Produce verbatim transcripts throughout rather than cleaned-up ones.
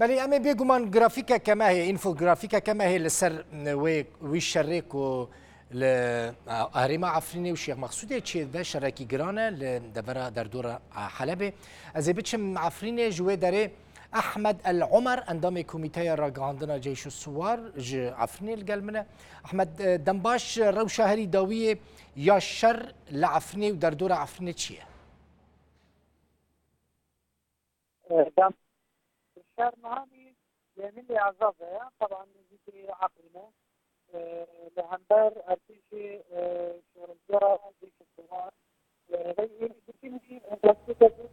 Belê, em ê bêguman grafîkeke me heye, înfografîkeke me heye li ser wê, wî şerê ku li, a, herêma Efrînê û Şêx Mexsûdê çêdibe, şerekî giran e li devera derdora, a, Helebê. Ez ê biçim Efrînê, ji wê derê Ehmed El Omer, endamê Komîteya Ragihandina Ceyş û Siwar ji Efrînê li gel min e. Ehmed, e, dembaş, rewşa herî dawiyê ya şer li Efrînê û derdora Efrînê çi ye? Dem şer nihanî yê min lê ezaz e, teban nêzîkî Efrîn e. E, li hember artêşê, e, şorişgera Ceyşê Siwar, e, rey êrî dikînî, e, destê dezê,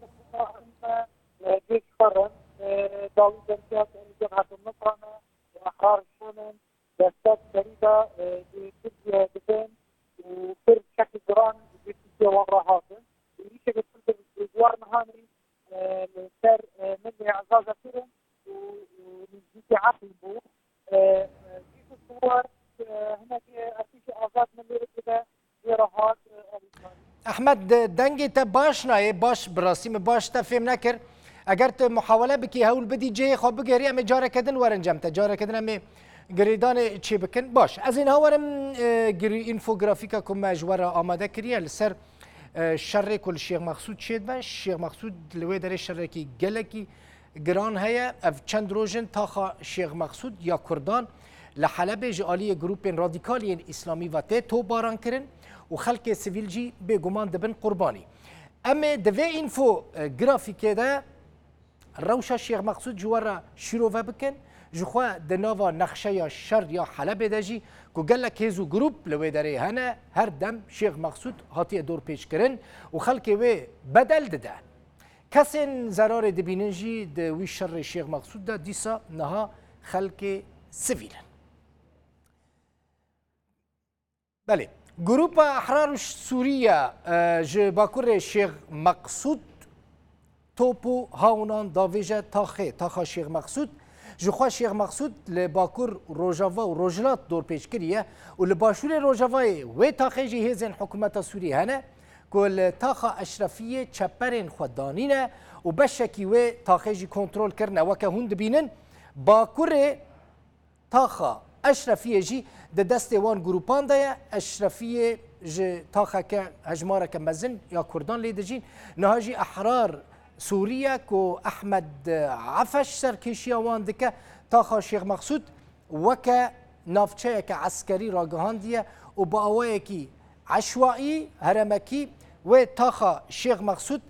e, cêk xerin, e, dawî demkiyat, e, cem hetin nifrane, e, ehrar şonin, destek serî de, e, ji Tirkiye dibin û pir çekî giran ji Tirkiye wan re hatin. Û îşekê pir bi, bi guar nihanî, e, li ser, e, milê ezaza kirin û, û nêzîkî Efrîn bû. E, e, Ceyşê Siwar, e, hinek, e, artêşê azad milê Idlibê jê re hat, e, alîkarî. Ehmed, de-, dengê te baş nayê, baş, bi rastî min baş te fêm nekir. Eger tu muhawele bikî, hewl bidî cihê xwe bigerî, em ê careke din werin cem te. Careke din em ê girêdanê çê bikin. Baş, ez ê niha werim, e, girî-, înfografîka ku me ji we re amade kiriye li ser, e, şerê ku li Şêx Mexsûd çêdibe. Şêx Mexsûd li wê derê şerekî gelekî giran heye. Ev çend roj in taxa Şêx Mexsûd ya Kurdan li Helebê ji aliyê grûpên radîkal yên îslamî ve tê topbaran kirin û xelkê sivîl jî bêguman dibin qurbanî. Em ê di vê înfo, e, grafîkê de rewşa Şêx Mexsûd ji we re şîrove bikin. Ji xwe di nava nexşeya şer ya Helebê de jî ku gelek hêz û grûp li wê derê hene, her dem Şêx Mexsûd hatiye dorpêçkirin û xelkê wê bedel dide. Kesên zerarê dibînin jî di wî şerê Şêx Mexsûd de dîsa niha xelkê sivîl in. Belê. Grupa Ehrar û Sûriye, e, ji bakurê Şêx Mexsûd top û hawnan davêje taxê, taxa Şêx Mexsûd. Ji xwe Şêx Mexsûd li bakur, rojava û rojhilat dorpêç kiriye û li başûrê rojavayê wê taxê jî hêzên hikûmeta Sûriyê hene ku li taxa Eşrefiyê çeperên xwe danîne û beşekî wê taxê jî kontrol kirine. Weke hûn dibînin, bakurê taxa Eşrefiyê jî di destê wan grûpan de ye. Eşrefiyê ji taxeke hejmareke mezin ya Kurdan lê dijîn. Niha jî Ehrar Sûriye ku Ehmed Efeş serkêşiya wan dike, taxa Şêx Mexsûd weke navçeyeke eskerî ragihandiye û bi awayekî eşwaî, heremekî wê taxa Şêx Mexsûd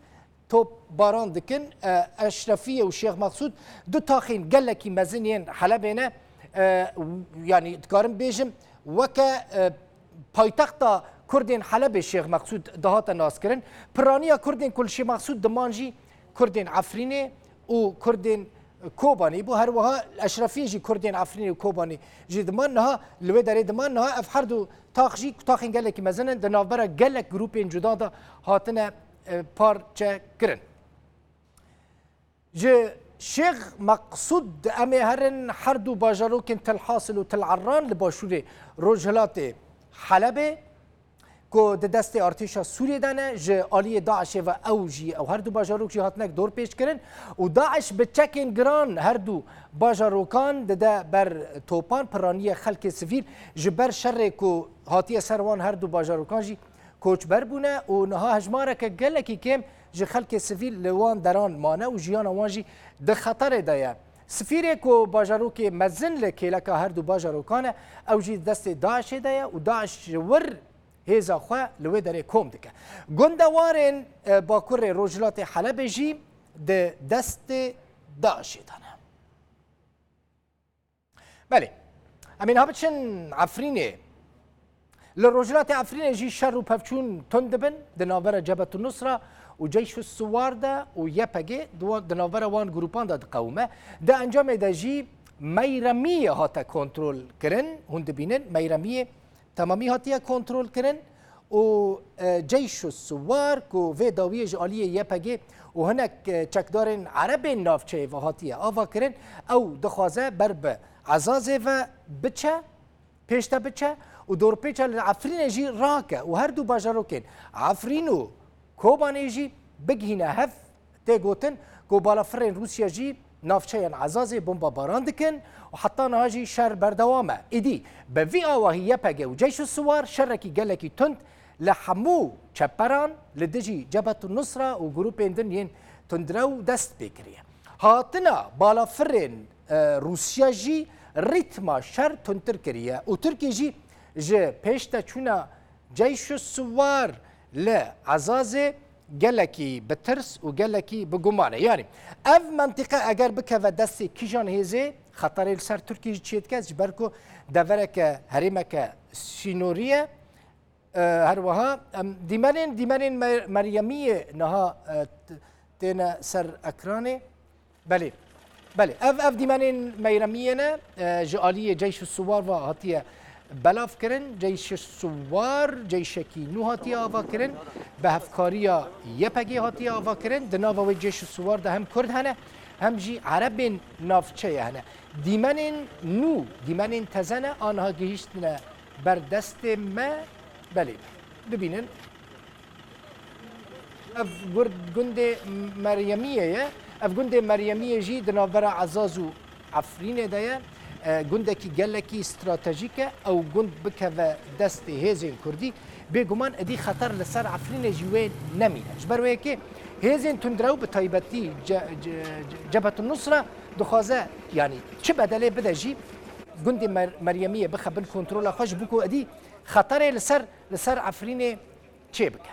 top baran dikin. E, Eşrefiyê û Şêx Mexsûd du taxên gelekî mezin yên Helebê ne. E, yanî dikarim bêjim, weke, e, paytexta Kurdên Helebê Şêx Mexsûd dihate naskirin. Piraniya Kurdên ku li Şêx Mexsûd diman jî Kurdên Efrînê û Kurdên Kobanê bû. Her wiha Eşrefiyê jî Kurdên Efrînê û Kobanê jî diman. Niha li wê derê diman. Niha ev her du tax jî, ku taxên gelekî mezin in, di navbera gelek grûpên cuda de hatine, e, parçe kirin. Ji Şêx Meqsûd em ê herin her du bajarokên Til Hasil û Til Erran li başûrê rojhilatê Helebê, ku di destê artêşa Sûriyê de ne, ji aliyê DAIŞê ve ew jî, ew her du bajarok jî hatine dorpêçkirin û DAIŞ bi çekên giran her du bajarokan dide ber topan. Piraniye xelkê sivîl ji ber şerê ku hatiye ser wan her du bajarokan jî koçber bûne û niha hejmareke gelekî kêm ji xelkê sivîl li wan deran mane û jiyana wan jî di xeterê de ye. Sifîrê ku bajarokê mezin li kêleka her du bajarokan e, ew jî di destê DAIŞê de ye û DAIŞ ji wir hêza xwe li wê derê kom dike. Gundewarên, e, bakurê rojhilatê Helebê jî di destê DAIŞê de ne. Belê. Em ê niha biçin Efrînê. Li rojhilatê Efrînê jî şer û pevçûn tund dibin di navbera Cebhet Nusra û Ceyş Siwar de û Y P G di wa-, di navbera wan grûpan de diqewime. Di encamê de jî Meyremiyê hate kontrol kirin. Hûn dibînin Meyremiyê temamî hatiye kontrol kirin û, e, Ceyş û Siwar ku vê dawiyê ji aliyê Y P G û hinek, e, çekdarên Erebên navçeyê ve hatiye ava kirin, ew dixwaze ber bi Ezazê ve biçe, pêş de biçe û dorpêça li Efrînê jî rake û her du bajarokên Efrîn û Kobanê jî bigihîne hev. Tê gotin ku balafirên Rûsya jî navçeyên Ezazê bombabaran dikin û heta niha jî şer berdewam e. Êdî bi vî awahî Y P G û Ceyş û Siwar şerekî gelekî tund li hemû çeperan li dijî Cebhet û Nusra û grûpên din yên tundrew dest pê kiriye. Hatina balafirên, e, Rûsya jî rîtma şer tundtir kiriye û Tirkiye jî ji pêşteçûna Ceyş û Siwar li Ezazê gelekî bi tirs û gelekî bi guman e. Yanî ev mentiqe eger bikeve destê kîjan hêzê, xeterê li ser Tirkiye jî çêdike, ji ber ku devereke herêmeke sînorî ye. E, her wiha em dîmenên, dîmenên Me-, Meryemiyê niha, e, t-, têne ser ekranê. Belê. Belê. Ev, ev dîmenên Meyremiyê ne, e, ji aliyê Ceyş û Siwar ve hatiye belav kirin. Ceyş û Siwar, ceyşekî nû hatiye ava kirin. Bi hevkariya Y P G hatiye ava kirin. Di nava wê Ceyş û Siwar de hem Kurd hene, hem jî Erebên navçeyê hene. Dîmenên nû, dîmenên teze ne, aniha gihîştine ber destê me. Belê. Bibînin. Ev gur-, gundê Meryemiyê ye. Ev gundê Meryemiyê jî di navbera Ezaz û Efrînê de ye. E, gundekî gelekî stratejîk e. Ew gund bikeve destê hêzên Kurdî, bêguman êdî xeter li ser Efrînê jî wê nemîne. Ji ber wê yekê hêzên tundrew, bi taybetî Ce-, Ce-, Ce-, Cebhet Nusra dixwaze, yanî çi bedelê bide jî, gundê Mer-, Meryemiyê bixe bin kontrola xwe, ji bo ku êdî xeterê li ser, li ser Efrînê çê bike.